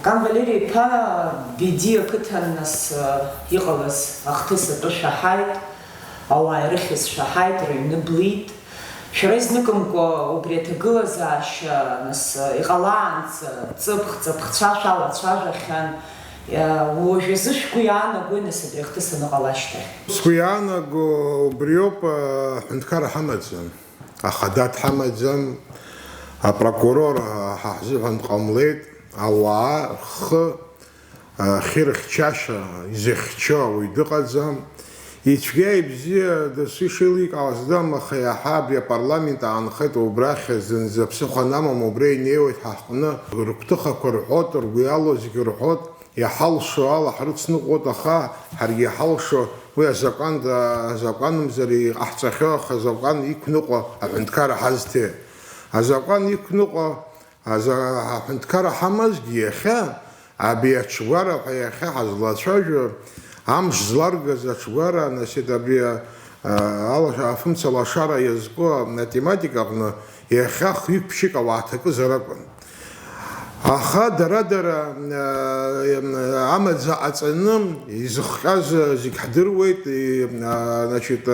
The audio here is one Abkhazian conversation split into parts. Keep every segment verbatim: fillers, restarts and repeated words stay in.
Кан Валери-иԥа, Бедиа қыҭан нас, э, иҟалаз ахҭыс атәы шәаҳаит, ауаа ирыхьыз шәаҳаит, рыҩны блит. Шәара изныкымкәа убри аҭагылазаашьа, нас, э, иҟалаанӡа ҵыԥх-ҵыԥхцәа шәалацәажәахьан. Э, уажәазы шәгәы иаанагои, нас, абри ахҭыс аныҟала ашьҭахь? Сгәы иаанаго убриоуп, э, аҳәынҭқарра ҳамаӡам. Ахада дҳамаӡам, апрокурор ҳа ҳзыҳәан дҟамлеит, ауаа рхы ахьырхьчаша, изыхьчо ауаҩ дыҟаӡам. Ицәгьа-ибзиа дасу ишеиликаауа здам, аха иаҳа абри апарламент аанхеит убрахь, зынӡа ԥсыхәа анамам убра инеиуеит ҳаҟны, рыгәҭыхақәа рҳәоит, ргәы иалоу зегьы рҳәоит. Иҳалшо ала ҳрыцныҟәоит, аха ҳаргьы иҳалшо уи азакәан, азакәанымзар иҟаҳҵахьоу, аха азакәан иқәныҟәо аҳәынҭқарра ҳазҭеи. Азакәан иқәныҟәо аза-, аҳәынҭқарра ҳамазгьы иахьа, абри аҽгәара ҳәа иахьа ҳазлацәажәо, амш зларгаз аҽгәара, насит абри, а, ала-, афымца лашара иазку атематика аҟны иахьа хҩык-ԥшьык ауаа ҭакызар акәын. Аха дара-дара, э, амаӡа аҵаны изыхҟьаз зегь ҳдыруеит, и, а, значит,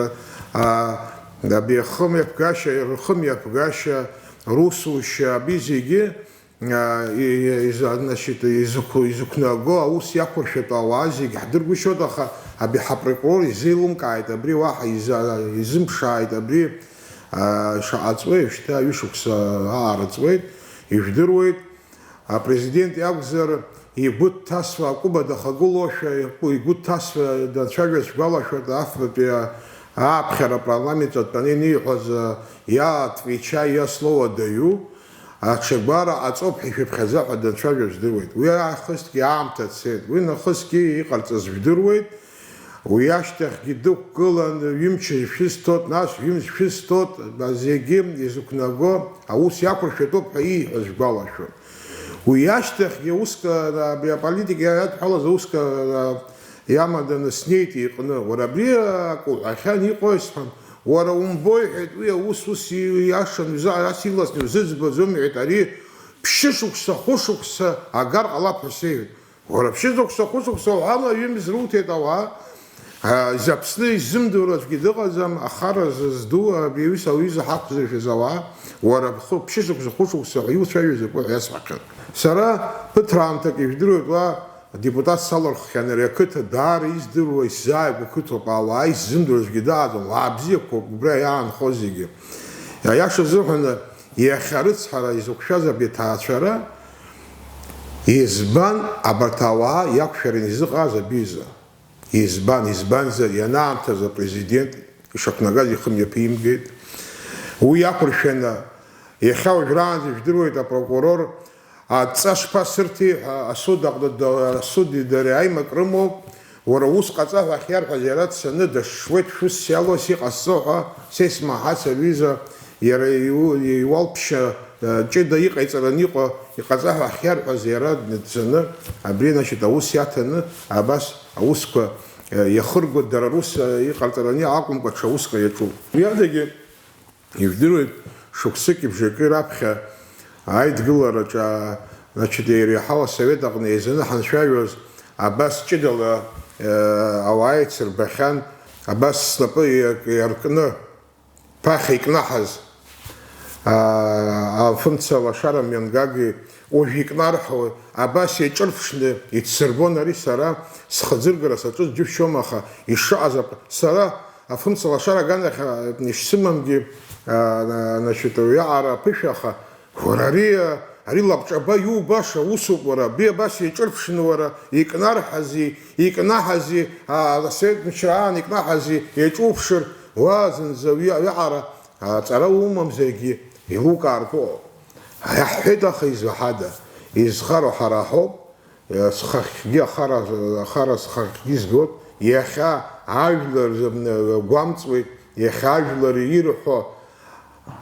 а, абри ахымҩаԥгашьа, рхымҩаԥгашьа, русушьа, абри зегьы, а, и, и, иза-, значит, изықәу-, изықәнаго аус иақәыршәатәу ауаа зегь ҳдыргәышьоит, аха абри ҳапрокурор изеилымкааит, абри уаҳа иза-, изымԥшааит, абри, а, шаҟа ҵуеи, шьҭа ҩышықәса аара ҵуеит, ижәдыруеит. Апрезидент иакәзар, игәы дҭасуа, акәыба дахагылоушәа, игәы дҭасуа данцәажәоз шәгәалашәоит, афбатәи ааԥхьара апарламент аҿы дтәаны ианиҳәоз, иа отвечай, я слово даю, аҽа гәара аҵоуп ҳәа ишәыԥхьаӡа ҳәа данцәажәоз жәдыруеит. Уи аахысгьы аамҭа цеит, уи нахысгьы иҟарҵаз жәдыруеит. Уи ашьҭахьгьы дықәгылан, ҩымч шәызҭоит, нас ҩымч шәызҭоит, зегьы изықәнаго аус иақәыршәатәуп ҳәа ииҳәаз шәгәалашәоит. Уи ашьҭахьгьы уск, абри аполитика иадҳәалаз ауск иамаданы снеит иҟны. Уара абри акы уҳәахьан, иҟои сҳәан, уара умбои, иҳәеит, уи аус ус ииашан, ус иласны узыӡбаӡом, иҳәеит, ари ԥшьышықәса, хәышықәса агар ҟалап ҳәа сеиҳәеит. Уара ԥшьышықәса, хәышықәса уҳәама, ҩымз руҭеит ауаа? А, Аԥсны изымдыруа аӡәгьы дыҟаӡам, ахара зызду абри аҩыза, ауаҩыза ҳақәзыршәыз ауаа, уара бхы ԥшьышықәса, хәышықәса ҳәа иуцәажәо закәу ҳәа иасҳәахьан. Сара ԥыҭраамҭак ижәдыруеит, уа адепутат салырххьан, ари ақыҭа даара издыруа, исзааигәоу қыҭоуп, ауаа исзымдыруа аӡәгьы дыҟаӡам, ауаа бзиақәоуп убра иаанхо зегьы. Аиаша азыҳәан, иахьа арыцҳара изықәшәаз абри аҭаацәара, Избан абарҭ ауаа иақәшәараны изыҟаз абиза? Избан, избанзар, ианаамҭаз апрезидент ишақәнагаз ихы мҩаԥимгеит. Уи иақәыршәаны, иахьа уажәраанӡа ижәдыруеит апрокурор адҵа шԥасырҭеи ҳәа асуд аҟны да-, асуди дареи аимак рымоуп. Уара ус ҟаҵа ҳәа ахьиарҳәаз иара дцаны дашшуеит, шәусс иалоу сиҟасҵо ҳәа, са исмаҳац аҩыза, иара иу-, иуалԥшьа, э, ҷыда иҟаиҵараны иҟоу, иҟаҵа ҳәа ахьиарҳәаз иара днаӡаны, абри, значит, аус иаҭаны, абас аусқәа, э, иахырго дара рус, э, иҟарҵараны акәымкәа, ҽа уск иаҿуп. Уи адагьы, Ижәдыруеит, шықәсыки бжаки раԥхьа аидгылараҿы, а, значит, иреиҳау асовет аҟны еизаны ҳанцәажәоз, абас ҷыдала, э, ауаа еицырбахьан, абас снапы иа-, иаркны, ԥахьа икнаҳаз, а, афымца лашара мҩангагеи, уажә икнарҳауеи, абас еиҿырԥшны ицсырбон ари сара, схаӡыргара саҿыз џьышәшьома, аха ишыҟаз ап-, сара Афымца лашара аганахь, а, ишсымамгьы, а, на-, значит, уиаҟара аԥышәа, аха, уара, ари, а, ари лабҿаба иубаша усуп, уара, абри абас еиҿырԥшны, уара, икнарҳази, икнаҳази, а, асовет мчра аан икнаҳази еиҿуԥшыр, уа, зынӡа уи-, уиаҟара, а, ҵара умамзаргьы, еилукаартә ыҟоуп. Иаҳҳәеит, аха изаҳада? Изхароу ҳара ҳауп. Схахьгьы ахара, ахара схахьгьы збоит, иахьа ажәлар гәамҵуеит, иахьа ажәлар ирҳәо,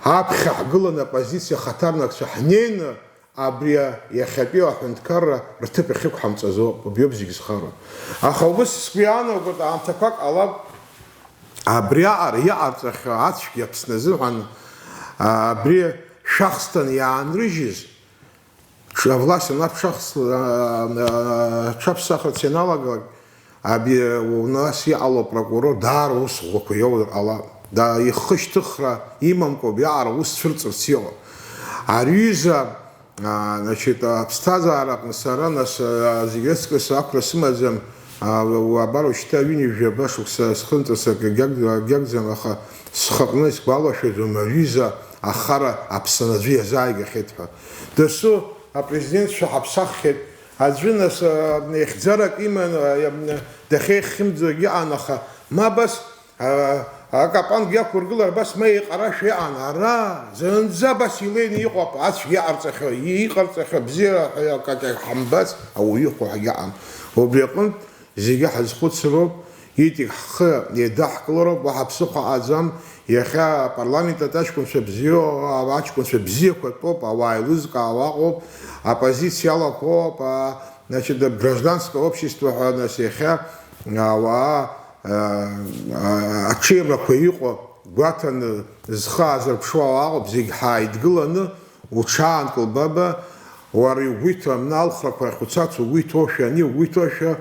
аԥхьа ҳгыланы апозициа хаҭарнакцәа ҳнеины, абри иахьатәи аҳәынҭқарра рҭыԥ иахьықәҳамҵазоуп, убриоуп зегь зхароу. Аха убыс сгәы иаанагоит, аамҭақәак ҟалап, абриаҟара иҟарҵахьоу ацәгьа Аԥсны азыҳәан, абри шәахсҭан иаанрыжьыз, Власть анаԥшахс-, а, а, аҽаԥсахырц ианалагалак, абри, а, нас иҟало апрокурор даара ус ӷәӷәақәа иоур ҟалап. Да, ихы шьҭыхра имамкәа убриаҟара ус цәырҵырц иҟоуп. Ари ҩыза, а, значит, аԥсҭазаара аҟны сара, нас, а, зегь рыцкыс ақәра сымаӡам, а, уа-, уа-, абар уажәшьҭа ҩынҩажәаба шықәса схынҵырц акгьы ак-, акгьы акәӡам, аха схаҟны исгәалашәаӡом, аҩыза ахара Аԥсны аӡәы иазааигахьеит ҳәа. Досу апрезидентшәа ҳаԥсаххьеит, аӡәы, нас, а, ихьӡарак иман, а, иам-, дахьеихьымӡогь ыҟан, аха ма абас, а, акапангьы ақәыргылар, абас ма еиҟарашәа иҟан, ара зынӡа абас илеины иҟоуп, ацәгьа иҟарҵахьоу, иҟарҵахьоу бзиара ҳәа акагь ҳамбац, ауаҩы ихәо ҳагьаҟам. Убри аҟынтә зегьы ҳазхәыцроуп, иҵегь ҳхы еидаҳкылароуп, уаҳа ԥсыхәа аӡам. Иахьа апарламент аҿы аҷкәынцәа бзиоу, аҷкәынцәа бзиақәа тәоуп, ауаа еилызкаауа ыҟоуп, оппозициа алақәоуп, а, значит, гражданское общество ҳәа, нас, иахьа ауаа, а, а, аҽеирақәа иҟоу гәаҭаны зхы аазырԥшуа ауаа ыҟоуп, зегь ҳааидгыланы, уҽаанкыл, баба, уара иугәы иҭоу, амны алхрақәа рахь уцарц угәы иҭоушәа, ани угәы иҭоушәа,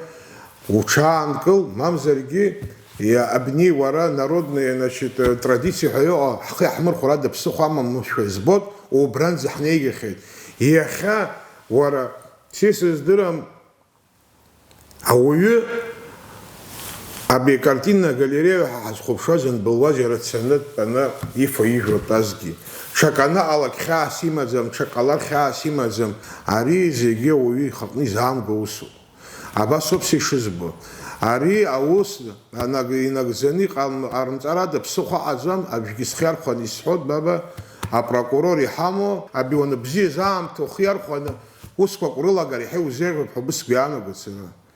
уҽаанкыл, мамзаргьы, иа-, абни уара народные, значит, э, традиции ҳәа иҟоу ҳхы иаҳмырхәар ада ԥсыхәа амамшәа избоит, убранӡа ҳнеигахьеит. Иахьа, уара, са исыздырам, ауаҩы абри акартинна галереиа ҳәа ҳазхәаԥшуаз анбылуаз иара дцаны дтәаны ифо-ижәуа дтәазгьы. Ҽак аныҟалак хьаас имаӡам, ҽак ҟалар хьаас имаӡам, ари зегьы ауаҩы ихаҟны изаамго усуп. Абас ауп са ишызбо. Ари аус анаг-, инагӡаны иҟам-, ҟарымҵарада ԥсыхәа аҟаӡам, абжьгьы схы иархәаны исҳәоит, баба, апрокурор иҳамоу, абиуаны бзиа заамҭа ухы иархәаны усқәак урылагар иаҳа иузеиӷьуп ҳәа убыс сгәы иаанагоит сара.